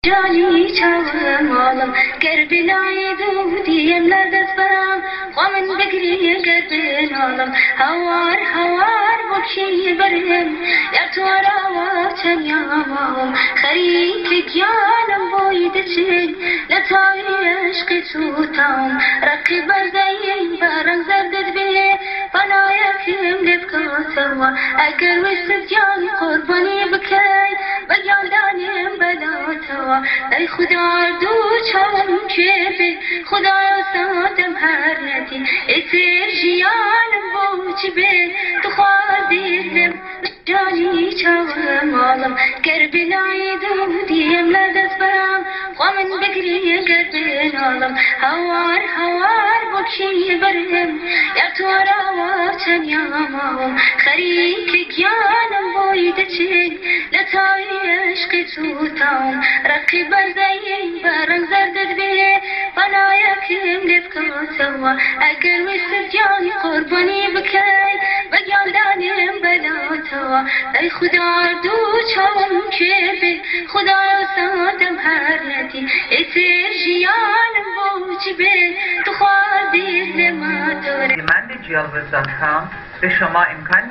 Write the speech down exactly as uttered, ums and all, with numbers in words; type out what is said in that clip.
جانی چاوم ئاڵم، گەر بنای دو دیم لە دەس بەرام، خوا من بگری گەر بناڵم، هەوار هەوار بۆ کی بەرم، یا تۆراوە چەنیا ماوم، خەریک گیانم بۆی دەچێ، لە تاوی عشقی سوتاوم، ڕەقی بەردەیم بە ڕەنگ زەردت بێ، پەنایەکم لێ بکاتەوە، ئەگەر ویستت گیان قوربانی بکەی، بە گیان دانیم بەلاتەوە، ئەی خودا دو چاوم کوێ بێ، خودایا سادەم هەر نەدی، ئیتر ژیانم بۆ چی بێ، تو خوا دیر لێم، جانی چاوم ئاڵم، گەر بنای دو دیم لە دەس بەرام، خوا من بگری گەر بناڵم، هەوار هەوار بۆ کی بەرم، یا تۆراوە چەنیا ماوم، خەریک گیانم بۆی دەچێ، لە تاوی عشقی سوتاوم، ڕەقی بەردەیم بە ڕەنگ زەردت بێ، پەنایەکم لێ بکاتەوە، ئەگەر ویستت گیان قوربانی بکەی، بە گیان دانیم بەلاتەوە، ئەی خودا دو چاوم کوێ بێ، خودایا سادەم هەر نەدی، ئیتر ژیانم بۆ چی بێ، تو خوا دیر لێ مەتۆرێ. دیمەندی جیاڵ بەزان کام، به شما امکان